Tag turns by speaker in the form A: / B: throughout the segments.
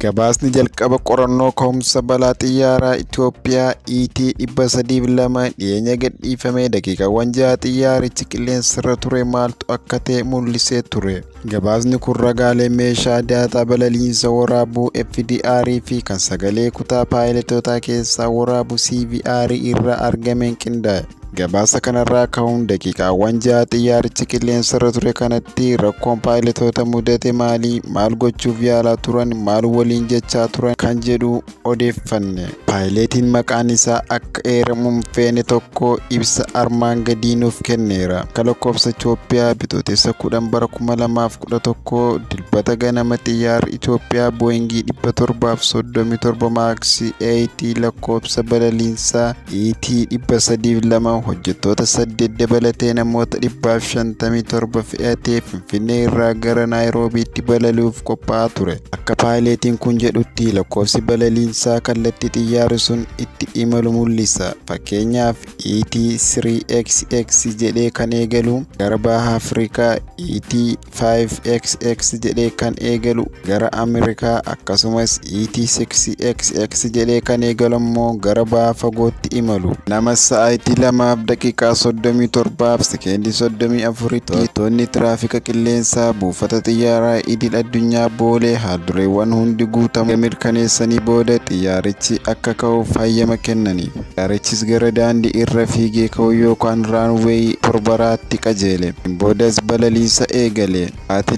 A: Gabaasni jalqaba qorannoo ka'umsa balaa xiyyaaraa Itoophiyaa ET 302 dhiyeenya gadhiifame daqiiqaawwan 6 xiyyaarichi qilleensarra ture maaltu akka ta'e mul'isee ture. Gabaasni kun ragaalee meeshaa daataa balaliinsa waraabuu FDR fi kan sagalee kutaa paayiletotaa keessaa waraabu CVR irraa argameen qindaa'e. Gabaasa kanarraa ka'uun daqiiqaawwan 6 xiyyaarichi qilleensarra ture kanatti rakkoon paayiletoota mudate maali, maal gochuuf yaalaa turan, maal waliin jechaa turan kan jedhu odeeffanne. Paayileetiin maqaan isaa akka eeramu hin feene tokko ibsa armaan gadii nuuf kenneera. Akka lakkoofsa Itoophiyaa Bitootessa 10 bara 2011 Dilbata ganama xiyyaarri Itoophiyaa Booyingii 737 Max 8 lakkoofsa balaliinsaa ET 302 hojjettoota 8 dabalatee namoota 157 fe'atee Finfinnee irraa gara Naayiroobiitti balali'uuf qophaa'aa ture. Akka paayileetiin kun jedhutti lakkoofsi balaliinsaa kallattii xiyyaarri sun itti imalu mul'isa. Fakkeenyaaf ET 3XX jedhee kan eegalu gara Baha Afrikaa, ET 5XX jedhee kan eegalu gara Ameerikaa, akkasumas ET 6XX jedhee kan eegalu immoo gara baha fagootti imalu. Nama sa'aatii 2:37:34 to'attoonni tiraafika qilleensaa buufata xiyyaaraa idil addunyaa Boolee haaldureewwan hundi guutamuu mirkaneessanii booda xiyyaarichi akka ka'uuf hayyama kennaniif. Xiyyaarichis gara daandii irra fiigee ka'u yookaan raanweeyii torbaraatti qajeele. Boodas balaliinsa eegale. Sa'aatii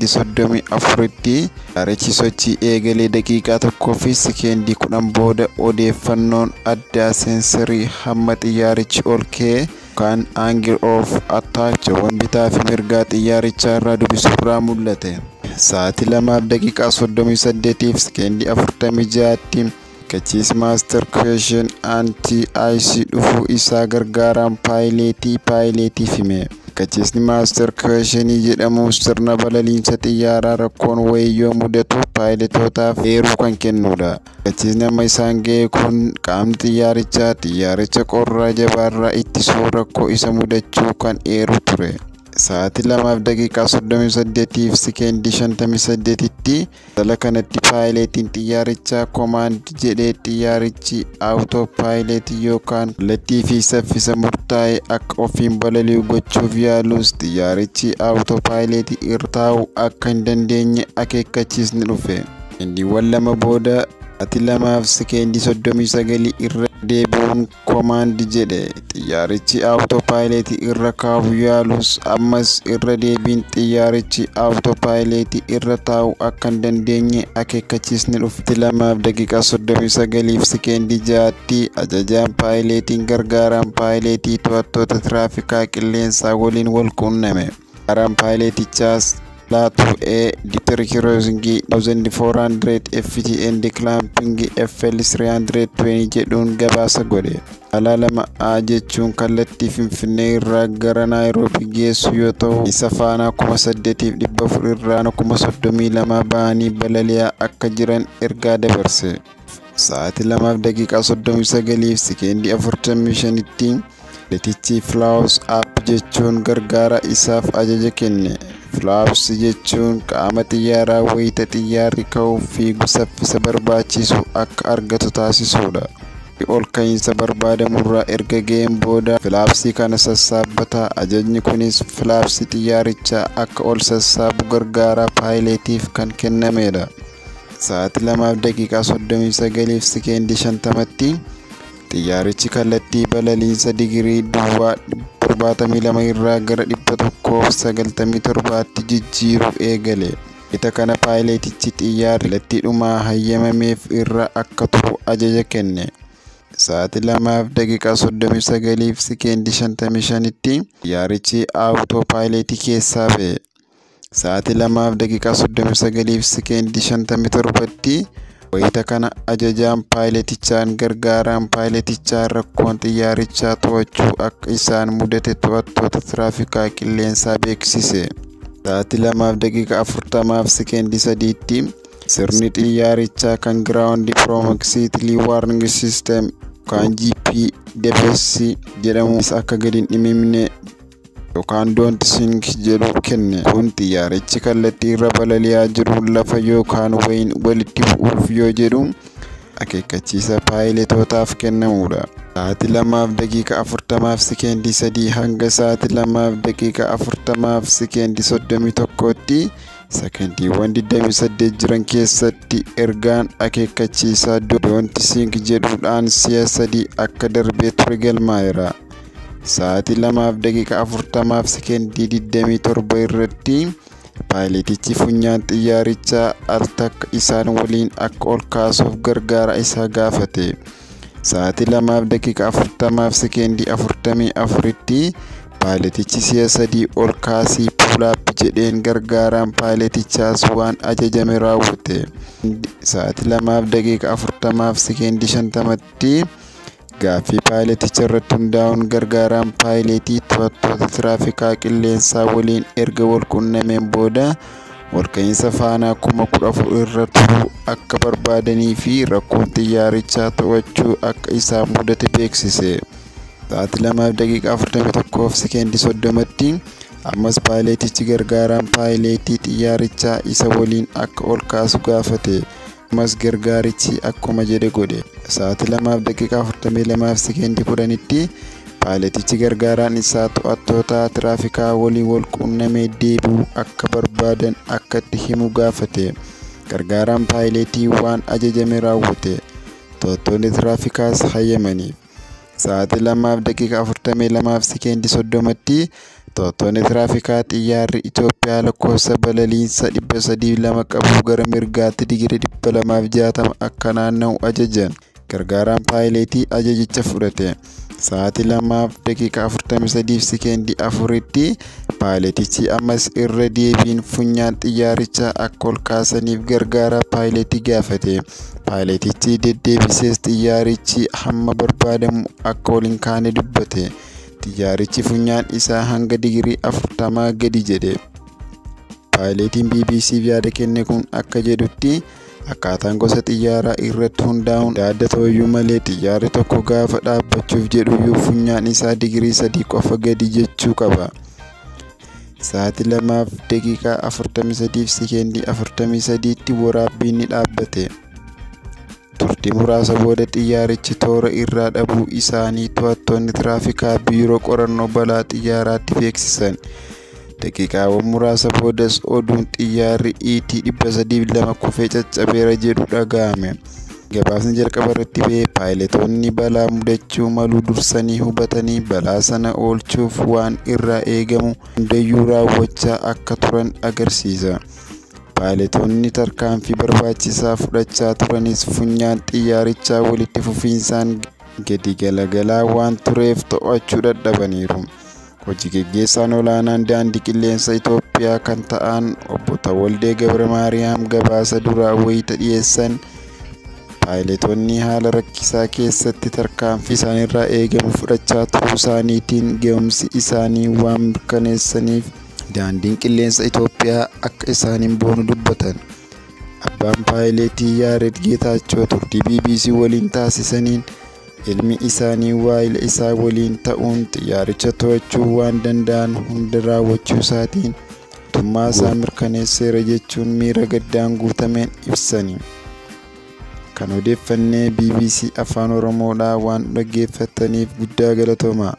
A: 2:38:34tti xiyyaarichi sochii eegalee daqiiqaa 1:10 booda odeeffannoon addaa seensarii hamma xiyyaarichi ol ka'e yookaan angle of attack jawwan bitaa fi mirgaa xiyyaarichaa irraa dubbisuurraa mul'ate. Sa'aatii 2:38:46tti akeekkachiisni Master Question Anti-Ice dhufuu isaa gargaaraan paayileetiif hime. Akeekkachiisni Master Question jedhamu sirna balaliinsa xiyyaaraa rakkoon wayii yoo mudatu paayiletootaaf eeruu kan kennudha. Akeekkachiisni amma isaan ga'e kun qaamni xiyyaarichaa xiyyaaricha qorra jabaarraa ittisuu rakkoo isa mudachuu kan eeru ture. Sa'aatii 2:38:58tti jala kanatti paayileetiin xiyyaarichaa command jedhee xiyyaarichi autopilot yookaan kallattii fi saffisa murtaa'e akka ofiin balali'u gochuuf yaalus xiyyaarichi autopilot irra taa'uu akka hin dandeenye akeekkachiisni dhufe. Sekendiiwwan 2 booda sa'aatii 2:39 irra deebi'uun command jedhe. Xiyyaarichi autopilot irra kaa'uu yaalus ammas irra deebiin xiyyaarichi autopilot irra taa'uu akka hin dandeenye akeekkachiisni dhufe. 2:39:06tti ajajaan paayileetiin gargaaraan paayileetii to'attoota tiraafikaa qilleensaa waliin wal quunname. Gargaaraan paayileetichaas Laatu A Departure Crossing 1400 ft and Climbing FL 320 jedhuun gabaasa godhe. Alaa 2A jechuun kallattii Finfinnee irraa gara Naayiroobii geessu yoo ta'u, isa faana 8400 irraa 32,000 ba'anii balali'aa akka jiran ergaa dabarse. Sa'aatii 2:39:45tti Paayileetichi Flaps Up jechuun gargaaraa isaaf ajaja kenne. Flaps jechuun qaama xiyyaaraa wayita xiyyaarri ka'uuf fiigu saffisa barbaachisu akka argatu taasisudha. Ol ka'iinsa barbaadamurra erga ga'een booda filaapsii kana sassaabbata. Ajajni kunis filaapsii xiyyaarichaa akka ol sassaabu gargaaraa paayileetiif kan kennamedha. Sa'aatii 2:39:50tti xiyyaarichi kallattii balaliinsa digirii duwwaa 72 irraa gara 197tti jijjiiruu eegale. Wayita kana paayileetichi xiyyaarri kallattii dhumaa hayyamameef irra akka turu ajaja kenne. Sa'aatii 2:39:55tti xiyyaarichi autopilot keessaa ba'e. Sa'aatii 2:39:57tti wayita kana ajajaan paayileetichaan gargaaraan paayileetichaa rakkoon xiyyaarichaa to'achuu akka isaan mudate to'attoota tiraafikaa qilleensaa beeksise. Sa'aatii 2:40:03tti sirni xiyyaarichaa kan Ground Proximity Warning System yookaan GPWS jedhamu akka gadi hin dhimimne Yookaan "Don't sink" jedhu kenne. Kun xiyyaarichi kallattii irra balali'aa jiru lafa yookaan wayiin walitti bu'uuf yoo jedhu akeekkachiisa paayiletootaaf kennamudha. Sa'aatii 2:40:03 hanga sa'aatii 2:40:31tti sekendiiwwan 28 jiran keessatti ergaan akeekkachiisaa "Don't sink" jedhuudhaan si'a sadii akka darbee ture galmaa'eera. Sa'aatii 2:40:27 irratti paayiletichi funyaan xiyyaarichaa al takka isaan waliin akka ol kaasuuf gargaaraa isaa gaafate. Sa'aatii 2:40:44tti paayiletichi si'a sadii ol kaasii "pull up" jedheen, gargaaraan paayiletichaas waan ajajame raawwate. Sa'aatii 2:40:50tti gaaffii paayileticha irratti hundaa'uun gargaaraan paayileetii to'attoota tiraafikaa qilleensaa waliin erga wal quunnameen booda olka'iinsa faanaa 14,000 irra turuu akka barbaadanii fi rakkoon xiyyaarichaa to'achuu akka isaan mudate beeksise. Sa'aatii 2:41:30tti ammas paayiletichi gargaaraan paayileetii xiyyaarichaa isa waliin akka ol kaasu gaafate. Ammas gargaarichi akkuma jedhe godhe. Sa'aatii 2:42:10tti paayiletichi gargaaraan isaa to'attoota tiraafikaa waliin wal quunnamee deebi'uu akka barbaadan akka itti himu gaafate. Gargaaraan paayileetii waan ajajame raawwate. To'attoonni tiraafikaas hayyamaniif. Sa'aatii 2:42:30tti to'attoonni tiraafikaa xiyyaarri Itoophiyaa lakkoofsa balaliinsa 302 qabu gara mirgaatti digirii 260 akka naanna'u ajajan. Gargaaraan paayileetii ajajicha fudhate. Sa'aatii 2:43:04tti paayiletichi ammas irra deebiin funyaan xiyyaarichaa akka ol kaasaniif gargaaraa paayileetii gaafate. Paayiletichi deddeebisees xiyyaarichi hamma barbaadamu akka ol hin kaane dubbate. Xiyyaarichi funyaan isaa hanga digirii 40 gadi jedhe. Paayileetiin BBCf yaada kenne kun akka jedhutti, akkaataan gosa xiyyaaraa irratti hundaa'uun adda adda ta'uyyuu malee xiyyaarri tokko gaafa dhaabbachuuf jedhuyyuu funyaan isaa digirii 3 qofa gadi jechuu qaba. Sa'aatii 2:43:43tti waraabbiin ni dhaabbate. Turtii muraasa booda xiyyaarichi toora irraa dhabuu isaanii to'attoonni tiraafikaa Biiroo Qorannoo Balaa Xiyyaaraatti beeksisan. Daqiiqaawwan muraasa boodas oduun xiyyaarri ET 302 kufee caccabeera jedhu dhaga'ame. Gabaasni jalqaba irratti ba'e paayiletoonni balaa mudachuu malu dursanii hubatanii balaa sana oolchuuf waan irraa eegamu hundayyuu raawwachaa akka turan agarsiisa. Paayiletoonni tarkaanfii barbaachisaa fudhachaa turanis funyaan xiyyaarichaa walitti fufinsaan gadi galagalaa waan tureef to'achuu dadhabaniiru. Hojii gaggeessaan olaanaan Daandii Qilleensa Itoophiyaa kan ta'an Obbo Tawaldee Gabramaariyaam gabaasa duraa wayita dhiyeessan, paayiletoonni haala rakkisaa keessatti tarkaanfii isaanirraa eegamu fudhachaa turuu isaaniitiin gahumsi isaanii waan mirkaneessaniif Daandiin Qilleensa Itoophiyaa akka isaaniin boonu dubbatan. Abbaan paayileetii Yaared Geetaachoo turtii BBC waliin taasisaniin ilmi isaanii waayila isaa waliin ta'uun xiyyaaricha to'achuu waan danda'an hunda raawwachuu isaatiin gootummaa isaa mirkaneesseera jechuun miira gaddaan guutameen ibsani. Kan odeeffannee BBC Afaan Oromoodhaa. Waan dhaggeeffataniif guddaa galatoomaa.